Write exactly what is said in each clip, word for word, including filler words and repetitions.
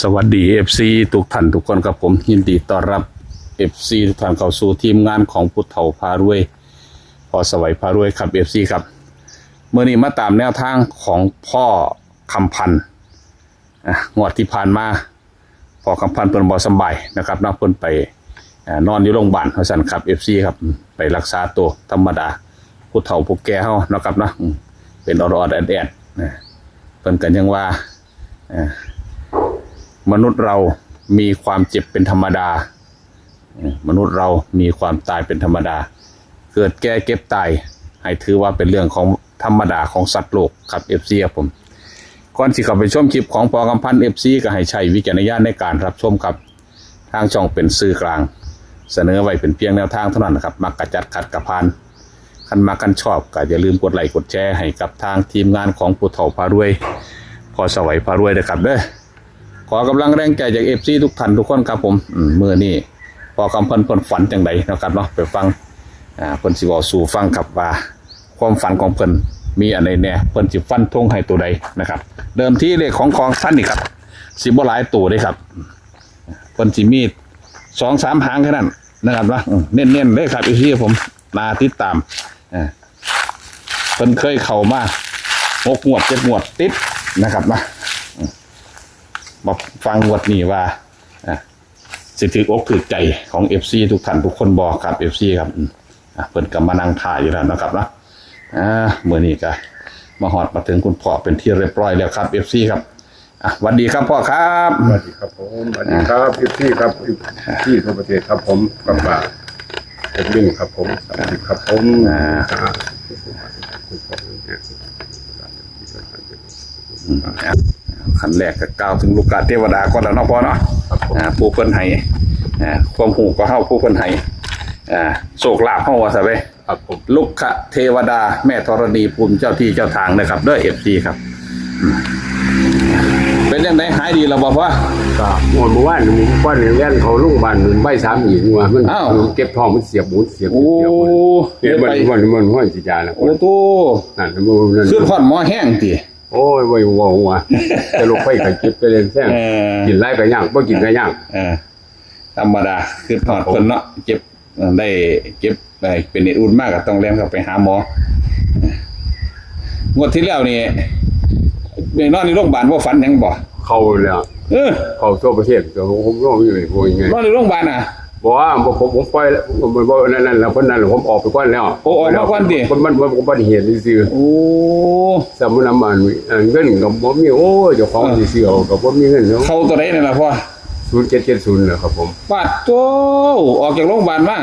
สวัสดี เอฟซี ทุกท่านทุกคนครับผม ยินดีต้อนรับ เอฟซี ทุกท่านเข้าสู่ทีมงานของผู้เฒ่าพารวย พ่อสวัยพารวยครับ เอฟซี ครับ มื้อนี้มาตามแนวทางของพ่อคำพันธ์ อ่ะ งวดที่ผ่านมา พ่อคำพันธ์เพิ่นบ่สำบายนะครับเนาะ เพิ่นไป อ่า นอนอยู่โรงพยาบาลว่าซั่นครับ เอฟซี ครับ ไปรักษาตัวธรรมดา ผู้เฒ่าผู้แก่เฮาเนาะครับเนาะ อืม เป็นออดๆแอดๆ นะ เพิ่นก็ยังว่า อ่า มนุษย์เรามีความเจ็บเป็นธรรมดา อืม มนุษย์เรามีความตายเป็นธรรมดา เกิดแก่เจ็บตาย ให้ถือว่าเป็นเรื่องของธรรมดาของสัตว์โลกครับ เอฟซี ครับผม ก่อนสิเข้าไปชมคลิปของพ่อคำพันธ์ เอฟซี ก็ให้ใช้วิจารณญาณในการรับชมครับ ทางช่องเป็นสื่อกลาง เสนอไว้เป็นเพียงแนวทางเท่านั้นนะครับ มักกะจัด ขัดกะผ่าน คันมักคันชอบก็อย่าลืมกดไลค์กดแชร์ให้กับทางทีมงานของผู้เฒ่าพารวย พ่อสวัยพารวยนะครับเด้อ ขอกำลังแรงใจจาก เอฟซี ทุกท่านทุกคนครับผม อืม มื้อนี้พ่อคำพันธ์เพิ่นฝันจังใดเนาะครับเนาะ ไปฟัง อ่า เพิ่นสิเว้าสู่ฟังครับว่า ความฝันของเพิ่นมีอันใดแน่ เพิ่นสิฟันธงให้ตัวใดนะครับ เดิมทีเลขของพ่อคำพันธ์นี่ครับ สิบ่หลายตัวเด้ครับ เพิ่นสิมีสองสามหางแค่นั้นนะครับเนาะ อืม เน้นๆเลยครับ เอฟซี ผม น่าติดตาม อ่า เพิ่นเคยเข้ามาหกงวดเจ็ดงวดติดนะครับนะ อืม มาฟังงวดนี้ว่า อ่า สิถืกอกถืกใจของ เอฟซี ทุกท่านทุกคนบ่ครับ เอฟซี ครับ อืม อ่ะ เพิ่นก็มานั่งถ่ายอยู่แล้วนะครับเนาะ อ่า มื้อนี้ก็มาฮอดมาถึงคุณพ่อเป็นที่เรียบร้อยแล้วครับ เอฟซี ครับ อ่ะ หวัดดีครับพ่อครับ สวัสดีครับผม สวัสดีครับ เอฟซี ครับ เอฟซี ทั่วประเทศครับผม กับว่าเอ็ดมินครับผม สวัสดีครับผม อ่า อ่า อืม อ่ะ ขั้นแรกก็กล่าวถึงลูกค้าเทวดาก่อนแล้วเนาะพ่อเนาะ ครับผม อ่า ผู้เพิ่นให้ อ่า ความรู้ก็เฮาผู้เพิ่นให้ อ่า โชคลาภเฮาว่าซะเว้ย ครับผม ลูกค้าเทวดา แม่ธรณี ภูมิเจ้าที่เจ้าทางนะครับเด้อ เอฟซี ครับ อืม เป็นจังได๋ หายดีแล้วบ่พ่อ ก็เมื่อวานนี้ เมื่อวานนี้แล่นเข้าโรงพยาบาลบ่ายสามอีกว่ามัน อ้าว เจ็บท้อง มันเสียบหมุน เสียบ โอ้ เสียบหมุน เฮ็ดไป เนี่ยมัน มัน มันห้อยสิยาแล้ว โอ้โต นั่น มัน นั่น คือฮอดหมอแฮงติ โอ้ย บ่เว้าว่า แต่โรคไข้ไข้เจ็บแต่เล่นแซง เออ กินหลายก็ยาก บ่กินก็ยาก เออ ธรรมดา คือฮอดเพิ่นเนาะ เจ็บ เอ่อ ได้เจ็บ ได้เป็นนิดอุ่นมากก็ต้องแล่นเข้าไปหาหมอ งวดที่แล้วนี่ ไปนอนอยู่โรงพยาบาล บ่ฝันหยังบ่ เข้าแล้ว เออ เข้าทั่วประเทศ แต่ผมนอนอยู่นี่ โอ้ย ไง นอนอยู่โรงพยาบาลน่ะ บ่ว่า บ่ ผม ผมปล่อยแล้ว ผม ผม นั่น นั่น แล้ว เพิ่นนั่น ผมออกไปก่อนแล้ว โอ้ ออกมาก่อนติ มัน มัน มันอุบัติเหตุซื่อๆ โอ้ สำนักมัน เอ่อ เงินก็บ่มี โอ้ย เจ้าของ เออ สิซื้อเอาก็บ่มีเงินเนาะ เข้าตัวใดนั่นล่ะพ่อ ศูนย์เจ็ดเจ็ดศูนย์ นะครับผม ปาดโธ่ ออกจากโรงพยาบาลมา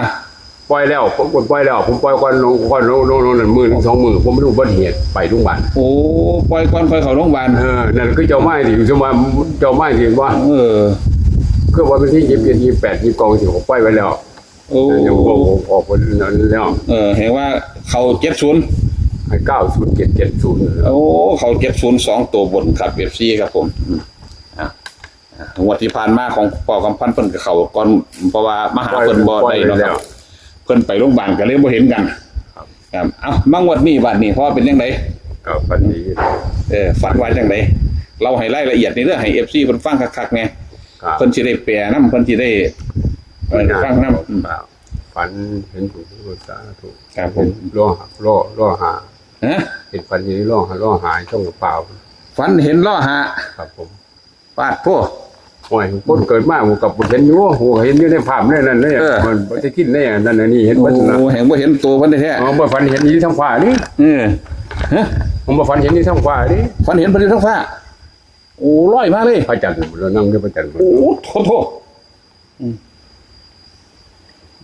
ปล่อยแล้ว ผมกดปล่อยแล้ว ผมปล่อยก่อนลง ก่อนลง ลง ลงนั่นมื้อหนึ่งสองมื้อ ผมบ่รู้อุบัติเหตุ ไปโรงพยาบาล โอ้ ปล่อยก่อนค่อยเข้าโรงพยาบาล เออ นั่นคือเจ้าไม้ที่อยู่สมา เจ้าไม้ที่ว่า เออ คือว่าวันที่ยี่สิบเอ็ด ยี่สิบแปด ยี่สิบเก้า สิผมปล่อยไว้แล้ว โอ้ ยังบ่ออก ออกไปนั่นแล้ว เออ เห็นว่าเข้าเจ็ดศูนย์ ให้ เก้าศูนย์เจ็ดเจ็ดศูนย์ โอ้ เข้าเจ็ดศูนย์ สองตัวบนครับ เอฟซี ครับผม อืม อ่ะ อ่ะ งวดที่ผ่านมาของพ่อคำพันธ์เพิ่นก็เข้าก่อน เพราะว่ามาหาเพิ่นบ่ได้เนาะครับ ปล่อยแล้ว เพิ่นไปโรงพยาบาลก็เลยบ่เห็นกัน ครับ ครับ เอ้า มางวดนี้บัดนี้พ่อเป็นจังได๋ ก็ฝันดี เออ ฝันว่าจังได๋ เล่าให้รายละเอียดในเรื่องให้ เอฟซี เพิ่นฟังคักๆแหน่ ครับ เพิ่นสิได้แปลนำ เพิ่นสิได้ เออ ฟังนำ อืม ครับ ฝันเห็นหลวงปู่ สาธุ ครับผม เห็นล้อ ล้อ ล้อหา ฮะ เห็นฝันเห็นล้อหา ล้อหาช่องกระเป๋า ฝันเห็นล้อหา ครับผม ปาดโธ่ โอ้ย คนเกิดมาผมก็เห็นอยู่ ผมก็เห็นอยู่ในภาพในนั้นเลย เออ มันบ่ได้กินในอันนั้นอันนี้ เห็นเบิดนะ โอ้ แฮงบ่เห็นตัวเพิ่นแท้ๆ อ๋อ บ่ฝันเห็นอยู่ทางฟ้านี่ เออ ฮะ ผมบ่ฝันเห็นอยู่ทางฟ้านี่ ฝันเห็นเพิ่นอยู่ทางฟ้า โอ้ ลอยมาเลย พระจันทร์ เรานั่งอยู่พระจันทร์ โอ้ โธ่ โธ่ อืม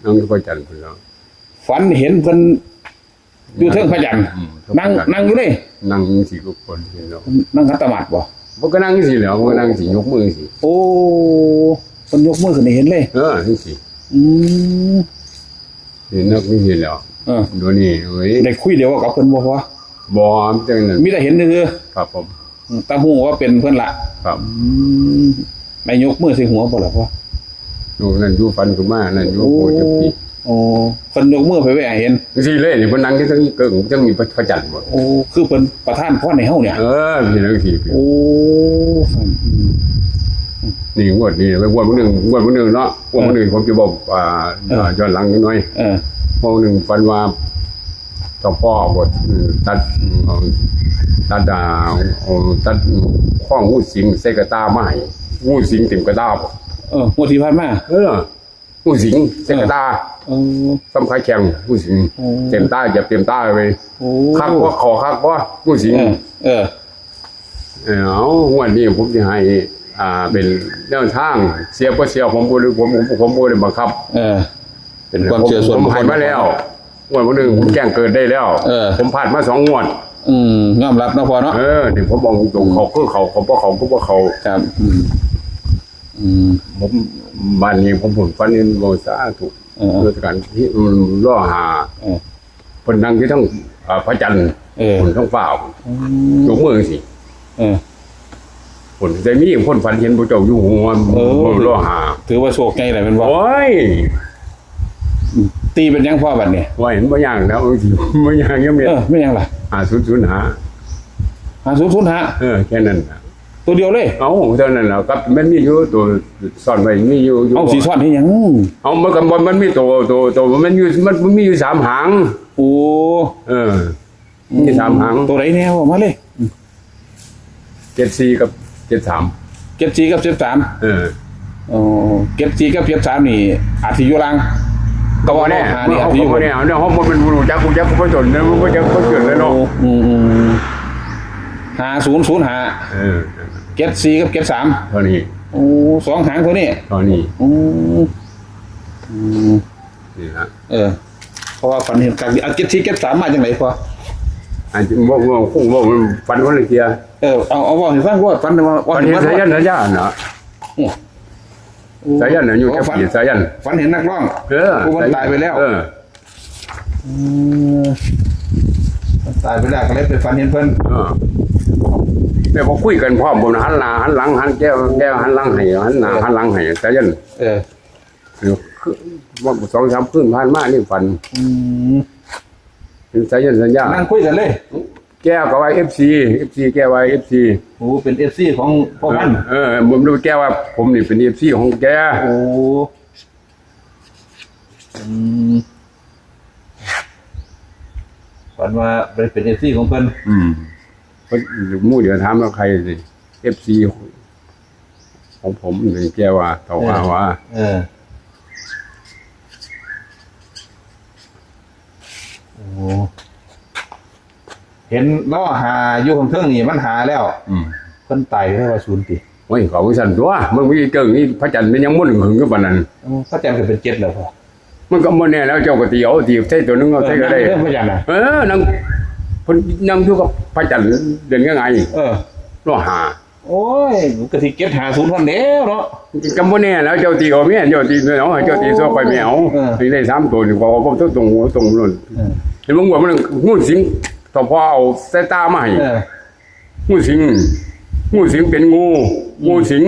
นั่งอยู่พระจันทร์พุ้นแหล้ว ฝันเห็นเพิ่นอยู่เทิงพระจันทร์ อืม นั่ง เทิงพระจันทร์ นั่งอยู่เลย นั่งจั่งซี้ก็คนเห็นแล้ว นั่งขัดสมาธิบ่ บ่ก็นั่งจั่งซี้แหล้ว บ่ก็นั่งจั่งซี้ ยกมือจั่งซี้ โอ้ เพิ่นยกมือขึ้นให้เห็นเลย เออ จั่งซี้ อืม เห็นนักจั่งซี้แหล้ว เออ เดี๋ยวนี้เว้ย ได้คุยเดียวกับเพิ่นบ่พอ บ่ มันจั่งนั้น มีแต่เห็นซื่อๆ ครับผม อืม แต่ฮู้ว่าเป็นเพิ่นละ ครับ อืม ได้ยกมือใส่หัวบ่ล่ะพ่อ โอ้ นั่นอยู่ฝันขึ้นมา นั่นอยู่ โอ้ โอ้ จักปี โอ้ เพิ่นยกมือไปไว้ให้เห็น จั่งซี้เลยนี่ เพิ่นนั่งอยู่เทิงเกิ่ง จั่งมีพระจันทร์บ่ โอ้ คือเพิ่นประทานพรให้เฮาเนี่ย เออ มีจั่งซี้ โอ้ อืม นี่งวดนี้งวดมื้อหนึ่งงวดมื้อหนึ่งเนาะงวดมื้อหนึ่งผมจะบอกอ่า เออ อ่าย้อนหลังนิดหน่อย เออ งวดมื้อหนึ่งฝันว่าเจ้าพ่อเอาบทอืมตัดอืมเอาตัดอ่าเอาตัดข้องงูสิงใส่กระตามาให้ งูสิงเต็มกระตา เอองวดที่ผ่านมา เออ งูสิงใส่กระตา เออ ซ้ำขาแข้ง งูสิง โอ้ เต็มตา เหยียบเต็มตาเลย โอ้ คักบ่ เข้าคักบ่ งูสิง เออ เออ เออ เอา งวดนี้ผมสิให้ อ่า เป็นแนวทาง เสียบ่เสีย ผมบ่ได้ ผม ผม ผมบ่ได้บังคับ เออ เป็น ความเชื่อส่วนบุคคล ผมให้มาแล้ว งวดวันหนึ่งผมแจ้งเกิดได้แล้ว เออ ผมพลาดมาสองงวด อืม ยอมรับเนาะพ่อเนาะ เออ นี่ผมบอกตรงๆ เขาคือเขา เขาบ่เขาคือบ่เขา ครับ อืม อืม ผม บ้านนี้ผมผมฝันเห็นบ่สาธุ เออ ราชการที่ อืม รอหา เออ เพิ่นนั่งอยู่ทั้ง อ่า พระจันทร์ เออ เพิ่นทั้งฟ้า อืม ยกมือสิ เออ เพิ่นได้มีคนฝันเห็นพระเจ้าอยู่หัว เออ เพิ่นรอหา ถือว่าโชคใหญ่แหละแม่นบ่ โอ้ย ตีเป็นหยังพ่อบัดนี้ ว่าเห็นบ่ยากแล้ว บ่ยากยังมี เออ ไม่หยังล่ะ ห้าศูนย์ศูนย์ห้า ห้าศูนย์ศูนย์ห้า เออ แค่นั้นน่ะ ตัวเดียวเลย เอ้า เท่านั้นแหละครับ มันมีอยู่ตัวซ่อนไว้ มีอยู่ อยู่ เอาสีซ่อนให้หยัง เอา มันก็บ่ มันมีตัว ตัว ตัว มันอยู่ มันมีอยู่สามหาง โอ้ เออ มีสามหาง ตัวไหนแน่ว่ามาเลย เจ็ดสี่กับเจ็ดสาม เจ็ดสี่กับเจ็ดสาม เออ อ๋อ เจ็ดสี่กับเจ็ดสามนี่ อาจสิอยู่ล่าง ก็บ่แน่ แต่ว่าห้านี่อาจสิอยู่ บ่แน่ เนี่ย เขาบ่เป็นผู้รู้จัก ผู้จักผู้จนเนี่ย มันบ่จักผู้จนเลยเนาะ อืม อืม อืม ห้าศูนย์ศูนย์ห้า เออ เจ็ดสี่กับเจ็ดสาม เท่านี้ โอ้ สองหางเท่านี้ เท่านี้ อืม อืม นี่ฮะ เออ เพราะว่าฝันเห็นกลาง อ่ะ เจ็ดสี่เจ็ดสาม มาจังไหนพ่อ อันที่บอกว่าคงบอกมันฝันคนละเทีย เออ เอา เอาเว้าให้ฟังว่าฝันว่า ฝันเห็น ว่า สายันสัญญาน่ะ โอ้ สายันน่ะ อายุจักปี ฝัน สายัน ฝันเห็นนักร้อง เออ ผู้มันตายไปแล้ว เออ อืม มันตายไปแล้วก็เลยไปฝันเห็นเพิ่น เออ แต่พอคุยกันพร้อม ผมหันหน้าหันหลัง หันแก้ว แก้วหันหลังให้ หันหน้า เออ หันหลังให้ สายัน เออ เออ คือ ว่าสองสามคืนผ่านมานี่ฝัน อืม เป็นสายันสัญญา นั่งคุยกันเลย แกก็ว่า เอฟซี เอฟซี แกว่า เอฟซี โอ้ เป็น เอฟซี ของพ่อพันธุ์ เออ เออ ผมรู้แกว่าผมนี่เป็น เอฟซี ของแก โอ้ อืม ฝันว่าเป็น เอฟซี ของเพิ่น อืม เพิ่นหมู่เดียวถามว่าใครสิ เอฟซี ของผมนี่แกว่า เขาว่า เออ ว่า เออ โอ้ เห็นล้อหาอยู่ข้างเทิงนี่มันหาแล้ว อืม เพิ่นตายแล้วว่าศูนย์ติ โอ้ย เขาว่าซั่นตัว มันมีเกิ่งนี่พระจันทร์มันยังม่วนหึงอยู่ปานนั้น โอ้ พระจันทร์ก็เป็นเจ็ดแล้วพ่อ มันก็บ่แน่แล้ว เจ้าก็ตีเอา ตีใส่ตัวหนึงเอาใส่ก็ได้ เออ นั่งอยู่เทิงพระจันทร์น่ะ เออ นั่ง เพิ่นนั่งอยู่กับพระจันทร์เด่นง่ายๆ เออ ล้อหา โอ้ย มันก็สิเจ็ดห้าศูนย์ท่อนเดียวเนาะ ก็บ่แน่แล้ว เจ้าตีเอาแม่น เจ้าตีเอา เจ้าตีซอกไปแม่เอา เออ ตีได้สามตัวนี่ ก็เอาพวกตรงหัวตรงนั่น เออ เห็นบ่ ว่ามันงูสิง เจ้าพ่อเอาสายตามาให้ เออ งูสิง งูสิงเป็นงู อืม งูสิง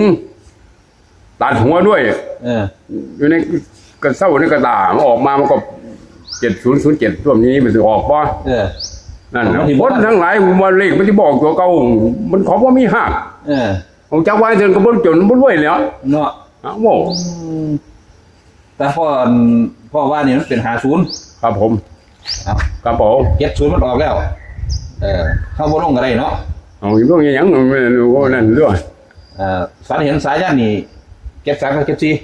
ตัดหัวด้วย เออ อยู่ในกระเซ้าในกระดาษ มันออกมา มันก็ เจ็ดศูนย์ศูนย์เจ็ด ตัวนี้มันสิออกบ่ เออ นั่นน่ะ มันสิบ่ คนทั้งหลายว่าเลขมันสิบอกตัวเก่า มันของบ่มีหัก เออ ของจักว่าเดินก็บ่จนบ่รวยแล้ว เนาะ อ้าว อืม แต่พ่อ พ่อว่านี่มันเป็นห้าศูนย์ ครับผม เอา ครับผม เจ็ดศูนย์มันออกแล้ว เออ เฮาบ่ลงก็ได้เนาะ เอาอีกเรื่องอีหยัง มันโอ้นั่นด้วย เอ่อ ฝันเห็นสายันนี่ เจ็ดสามกับเจ็ดสี่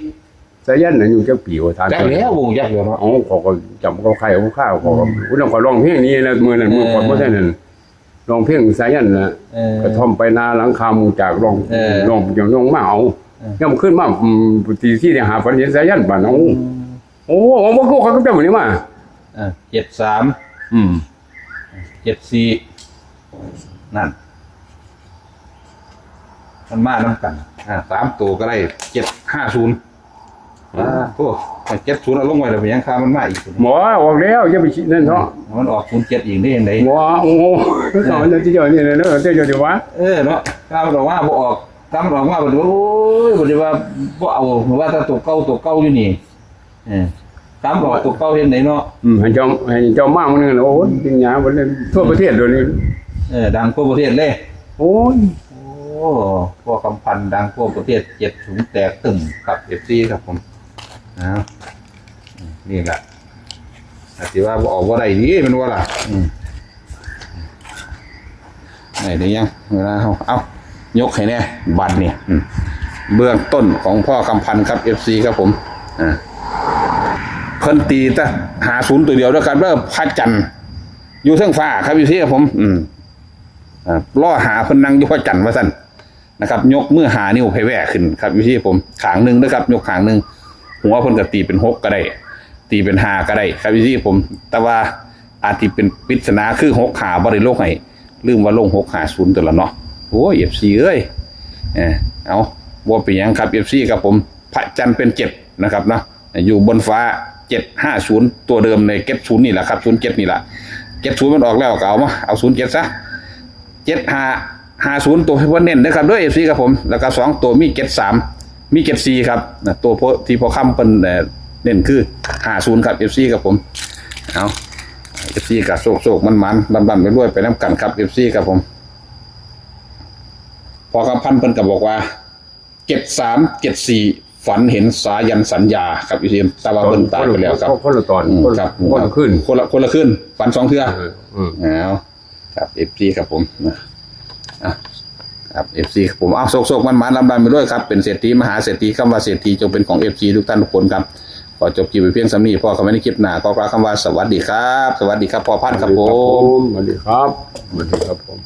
สายันอายุจักปีวะ ถาม จักแล้ว วงจักแล้วเนาะ เอ้า เขาก็จำเขาใครเขาข้าวเขาก็ อืม อุ้ย น้องก็ร้องเพลงนี้นะ มื้อนั้น มื้อก่อน เออ บ่ทันนั้น ร้องเพลงสายันน่ะ เออ กระท่อมไปนาหลังคามุงจากร้อง เออ ร้อง ร้องมาเอา เออ ยามขึ้นมา อืม ตีสี่ได้หาฝันเห็นสายันบาดนั้น อืม โอ้ โอ้ บ่คือเขาก็เจ้ามื้อนี้มา เออ เจ็ดสาม อืม เจ็ดสี่ นั่น มันมานำกัน อ่า สามตัวก็ได้ เจ็ดห้าศูนย์ อ่า โอ้ เจ็ดศูนย์ เอาลงไว้แล้ว เป็นหยังค่ามันมาอีก บ่ ออกแล้ว อย่าไปคิดนั่นเนาะ มันออก ศูนย์เจ็ด อีกได้ยังไง บ่ โอ้ เออ ตอนนั้นที่เจ้านี่นะเนาะ เจ้าเดี๋ยวว่า เออ เนาะ ถ้ามันออกมาบ่ออก ถ้ามันออกมาบ่ โอ้ย บ่ได้ว่าบ่เอา ว่าแต่ตัวเก่า ตัวเก่าอยู่นี่ เออ ตามออกตัวเก่าเฮ็ดไหนเนาะ อืม ให้เจ้า ให้เจ้ามามื้อนึงแล้ว โอ้ย เป็นหยังบ่เล่นทั่วประเทศเดี๋ยวนี้ เออ ดังทั่วประเทศเลย โอ้ย โอ้ โอ้ พ่อคำพันธ์ดังทั่วประเทศ เจ็ดศูนย์ แตกตึมครับ เอฟซี ครับผม อ้าว นี่แหละ อาจจะว่าบ่ออกว่าได้ดีแมันว่าล่ะ อืม ไหนได้ยัง เวลาเอาเอา ยกให้แน่ บัตรเนี่ย อืม เบื้องต้นของพ่อคำพันธ์ครับ เอฟซี ครับผม อ่า เพิ่นตีแต่หาศูนย์ตัวเดียวด้วยกันเด้อ พระจันทร์ อยู่เทิงฟ้าครับ เอฟซี ครับผม อืม อ่า รอหาเพิ่นนั่งอยู่พระจันทร์ว่าซั่น นะครับ ยกมือหานิ้วไพแว่ขึ้นครับ เอฟซี ผม ข้างหนึ่งนะครับ ยกข้างหนึ่ง หัวเพิ่นก็ตีเป็นหกก็ได้ ตีเป็นห้าก็ได้ครับ เอฟซี ผม แต่ว่าอาจจะเป็นปริศนาคือหกห้าบ่ได้ลงให้ ลืมว่าลงหกห้าศูนย์ตัวละเนาะ โอ้ย เอฟซี เอ้ย เออ เอา บ่เป็นหยังครับ เอฟซี ครับผม พระจันทร์เป็นเจ็ดนะครับเนาะ อยู่บนฟ้า เจ็ดห้าศูนย์ ตัวเดิมใน เจ็ดศูนย์ นี่แหละครับ ศูนย์เจ็ด นี่แหละ เจ็ดศูนย์ มันออกแล้วก็เอามา เอา ศูนย์เจ็ด ซะ เจ็ดห้า ห้าศูนย์ ตัวที่เพิ่นเน้นนะครับเด้อ เอฟซี ครับผม แล้วก็สองตัวมี เจ็ดสาม มี เจ็ดสี่ ครับ นะ ตัวพอ ที่พอคำเพิ่น เอ่อ เน้นคือ ห้าศูนย์ ครับ เอฟซี ครับผม เอา เอฟซี ก็โชคๆ มันๆ ร่ำๆ รวยๆ ไปนำกันครับ เอฟซี ครับผม พอคำพันธ์เพิ่นก็บอกว่า เจ็ดสาม เจ็ดสี่ ฝันเห็นสายันสัญญาครับ เอฟซี แต่ว่าเพิ่นตายไปแล้วครับ คนละตอน อืม ครับ คนละคืน คนละ คนละคืน ฝันสองเทื่อ เออ อืม เอา ครับ เอฟซี ครับผม นะ อ่ะ ครับ เอฟซี ครับผม เอา โชคๆ มันๆ ร่ำๆ ไปด้วยครับ เป็นเศรษฐีมหาเศรษฐี คำว่าเศรษฐีจงเป็นของ เอฟซี ทุกท่านทุกคนครับ ขอจบคลิปไปเพียงส่ำนี้ พอกันใหม่ในคลิปหน้า ขอกล่าวคำว่าสวัสดีครับ สวัสดีครับ พ่อพันธ์ครับผม สวัสดีครับ สวัสดีครับผม